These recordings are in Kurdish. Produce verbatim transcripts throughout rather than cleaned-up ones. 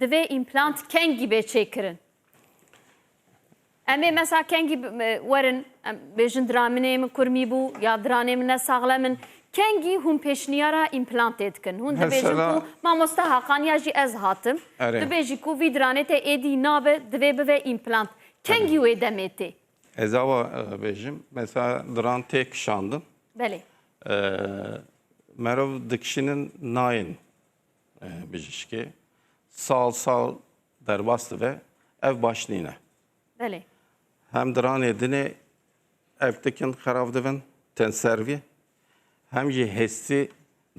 divê împlant kengî bê çêkirin? Em ê mesela kengî b-, e, werin, em bêjin diranê min kurmî bû ya diranê min ne saxlem in. Kengî hûn pêşniyara împlantê dikin? Hûn dibêjin Mesela ku mamoste Hakan ya jî ez hatim. Erê. Dibêjî ku vî diranê te êdî nabe, divê bive împlant. Kengî wê demê tê? Ez awa, e, bêjim. Mesela diran tê kişandin. Belê. E, merov dikişînin nayên, e, bijîşkê. Sal sal derbas dibe. Ev baş nîne. Belê. Hem diranê dinê ev tikin xerab dibin, tenservî, hem jî hestî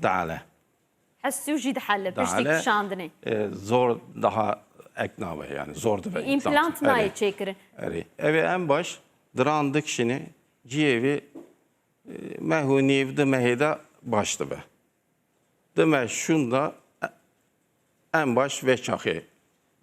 diele. Hestî jî dihele, piştî Diele, kişandinê. e, zor daha ek nabe, yani zor dibe. Împlant nayê çêkirin. Erê. Ev ê en baş diran dikişînê, cihê vî, e, meh û nîv, di mehê de baş dibe. Di meh şûnda en baş vê çaxê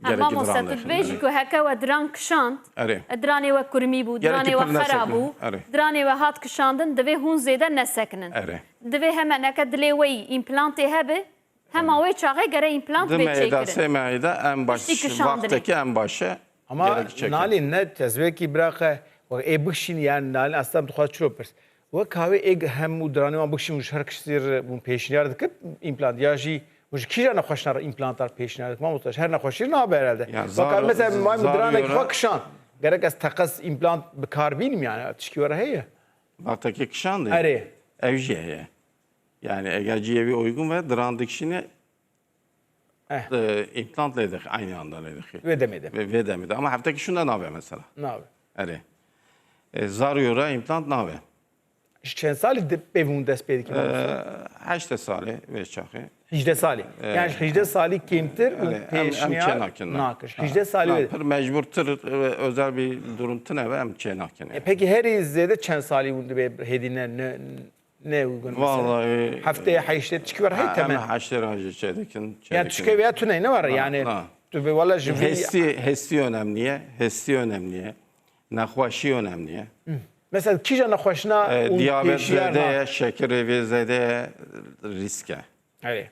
Ha, gerek mamoste, diran tu dibêjî ku heke we diran kişand, Erê. e, diranê we kurmî bû, Gerek diranê we pir xera nesekinin. bû, Erê. diranê we hat kişandin, divê hûn zêde nesekinin. Erê. Divê hemeneke dilê we yî împlantê hebe, hema wê çaxê gere împlant Di bê mehê de, çêkirin. sê mehê de en baş, Piştî kişandinê. wextekî en baş e. Ama Gerek çekin. Nalîn, ne tezwekî biraxe, wek ê bikişîn, yani Nalîn aslında dixwaz çilo pirs. Wek ka wê ê hemû diranê wan bikişîn û ji her kiştî re hûn pêşniyar dikin împlant, ya jî hûn ji kîja nexweşina re împlantar pêşniyar dikin? Mamoste, ji her nexweşî nabe herhalde. Ya, Wek ka zar-, mesela may min zar diranekî yora xwe kişand. Gerek ez teqez împlant bi kar bînim, yani tişkî were heye? Wextekî kişandê? Erê. Ew jî heye. Yani eger cihê wî uygun ve diran dikişîne, Eh. e, împlant lê dixî, aynı anda lê dixî. Vê demê de. Vê, vê demê de. Ama heftekî şûnda nabe mesela. Nabe. Erê. E, zar yora împlant nabe. Ji çend salî di pêv hûn dest pê dikin? E, heştê salê vê çaxê. Hejdeh salî. E, Yani ji hejdeh salî kêmtir û erê, em, em pêşniyar çênakin, na. nakin. Hejdeh salî Ha, wê. pir mecbur tir, e, özel bir durum tine ve em çênakin. E, peki herî zêde çend salî hûn dibê hêdî ne, ne, ne uygun mesela? Vallahi, Heftê, heştê, çikî were heye Ha, temen? em heştê rajî çêdikin, Yani çêdikin. çikê veya tune ne var Ha, yani? ha. Tu vê wala ji vî Hestî, hestî önemli ye, hestî önemli ye. Nexweşî önemli ye. Mesela kîja nexweşina E, û diyabet pêşiyar zêde na- ye, şekerê vê zêde ye, risk e. Erê.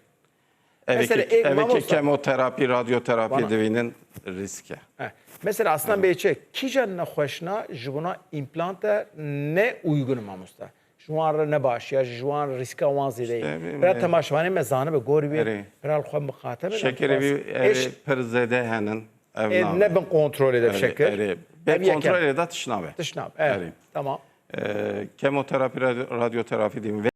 Evê Mesela ki, ê, evê ki mamosta. kemoterapî, radyoterapî Bana. divînin risk e. Eh, mesela aslında bêçek, kîja nexweşina ji bona împlante ne uygun mamosta? Ji wan re ne baş ya, ji wan rîska wan zêde ye. İşte, Bira e, temaşevanê me zanibe, gorî wê Erê. bira li xwe miqate be, Şekerê wî, Ê, erê, ş-, pir zêde henin, ev ê, nabe. ne bin kontrolê de Erê, şeker. erê. Bê Ev yeke. kontrolê de tişnabe. Tişnabe, evet. Erê. Tamam. E, kemoterapî, radyo-, radyoterapî diyeyim. Ve